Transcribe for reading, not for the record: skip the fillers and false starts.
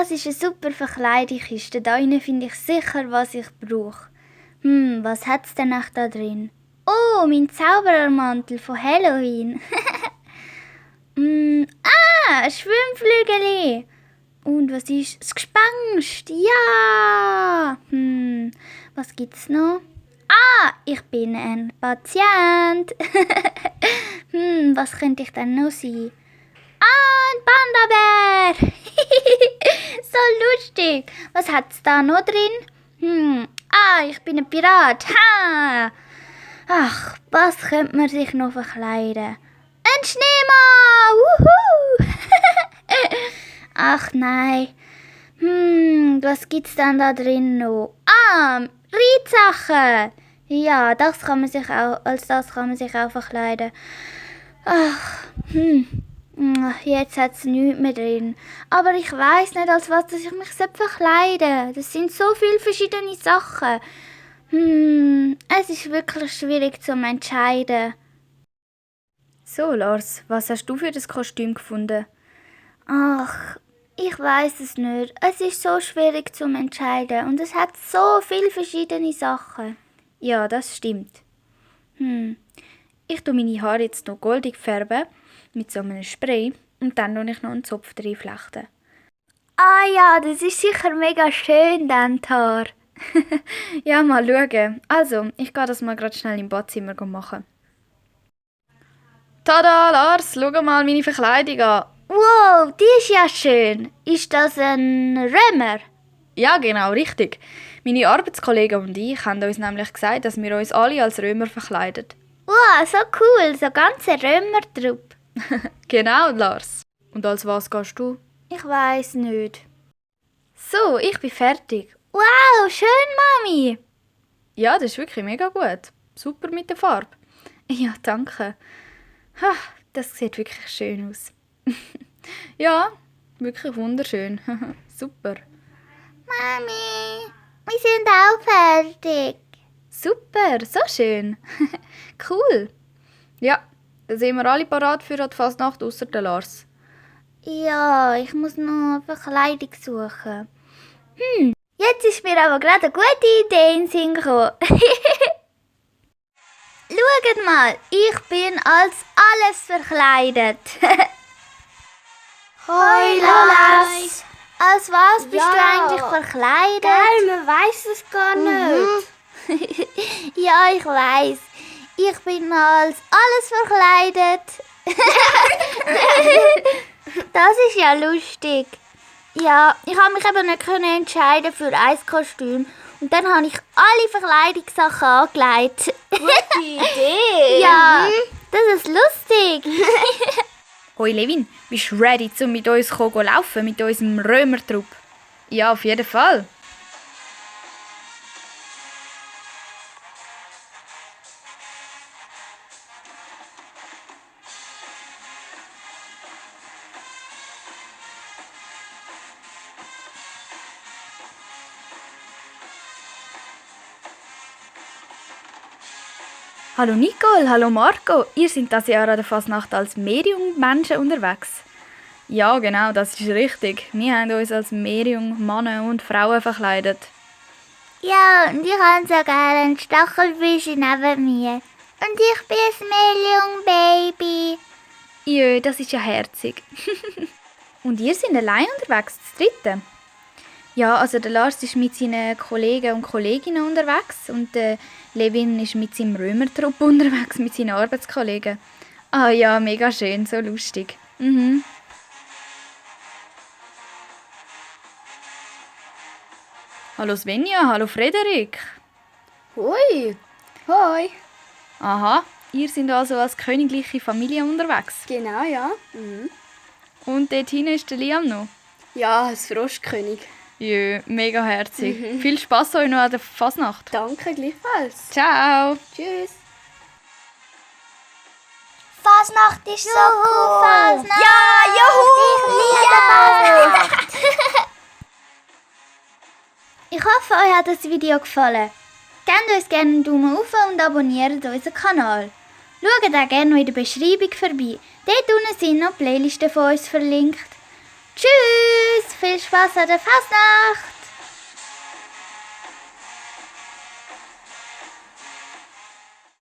Das ist eine super Verkleidungskiste. Da drinnen finde ich sicher, was ich brauche. Was hat es denn noch da drin? Oh, mein Zauberermantel von Halloween. Ein Schwimmflügel. Und was ist das Gespenst? Ja. Was gibt's noch? Ich bin ein Patient. Was könnte ich denn noch sein? Ein Panda-Bär. So lustig. Was hat's da noch drin? Ich bin ein Pirat. Ha. Ach, was könnte man sich noch verkleiden? Ein Schneemann. Wuhu. Ach nein. Was gibt's denn da drin noch? Reitsachen. Ja, als das kann man sich auch verkleiden. Ach, jetzt hat es nichts mehr drin. Aber ich weiss nicht, als was ich mich verkleiden sollte. Das sind so viele verschiedene Sachen. Es ist wirklich schwierig zu entscheiden. So, Lars, was hast du für das Kostüm gefunden? Ach, ich weiss es nicht. Es ist so schwierig zu entscheiden und es hat so viele verschiedene Sachen. Ja, das stimmt. Ich tue meine Haare jetzt noch goldig färben mit so einem Spray und dann tue ich noch einen Zopf reinflechten. Ja, das ist sicher mega schön, dann die Haare. Ja, mal schauen. Also, ich gehe das mal gerade schnell im Badzimmer machen. Tada, Lars, schau mal meine Verkleidung an. Wow, die ist ja schön. Ist das ein Römer? Ja, genau, richtig. Meine Arbeitskollegen und ich haben uns nämlich gesagt, dass wir uns alle als Römer verkleiden. Wow, so cool, so ganze Römertruppe. Genau, Lars. Und als was gehst du? Ich weiss nicht. So, ich bin fertig. Wow, schön, Mami. Ja, das ist wirklich mega gut. Super mit der Farbe. Ja, danke. Das sieht wirklich schön aus. Ja, wirklich wunderschön. Super. Mami, wir sind auch fertig. Super, so schön. Cool. Ja, dann sind wir alle parat für die Fasnacht, ausser der Lars. Ja, ich muss noch eine Verkleidung suchen. Jetzt ist mir aber gerade eine gute Idee in den Sinn gekommen. Schaut mal, ich bin als alles verkleidet. Hoi, Lars. Als was bist du Ja. eigentlich verkleidet? Geil, man weiss es gar nicht. Ja, ich weiss. Ich bin als alles verkleidet. Das ist ja lustig. Ja, ich habe mich eben nicht entscheiden für ein Kostüm. Und dann habe ich alle Verkleidungssachen angelegt. Gute Idee. Ja, das ist lustig. Hoi Levin, bist du ready, um mit uns zu laufen, mit unserem Römertrupp? Ja, auf jeden Fall. Hallo Nicole, hallo Marco. Ihr seid das Jahr an der Fasnacht als Meerjungmenschen unterwegs. Ja, genau, das ist richtig. Wir haben uns als Meerjungmänner und Frauen verkleidet. Ja, und ich habe sogar einen Stachelfisch neben mir. Und ich bin ein Meerjungbaby. Jö, das ist ja herzig. Und ihr seid allein unterwegs, das dritte? Ja, also der Lars ist mit seinen Kollegen und Kolleginnen unterwegs und der Levin ist mit seinem Römertrupp unterwegs, mit seinen Arbeitskollegen. Ah ja, mega schön, so lustig. Hallo Svenja, hallo Frederik. Hoi. Hoi. Aha, ihr seid also als königliche Familie unterwegs. Genau, ja. Und dort hinten ist der Liam noch. Ja, das Froschkönig. Jö, mega herzig. Viel Spaß euch noch an der Fasnacht. Danke, gleichfalls. Ciao. Tschüss. Fasnacht ist so cool. Fasnacht. Ja, juhu. Ich liebe Fasnacht. Ich hoffe, euch hat das Video gefallen. Gebt uns gerne einen Daumen auf und abonniert unseren Kanal. Schaut auch gerne noch in der Beschreibung vorbei. Dort unten sind noch Playlisten von uns verlinkt. Tschüss! Tschüss, viel Spaß an der Fasnacht.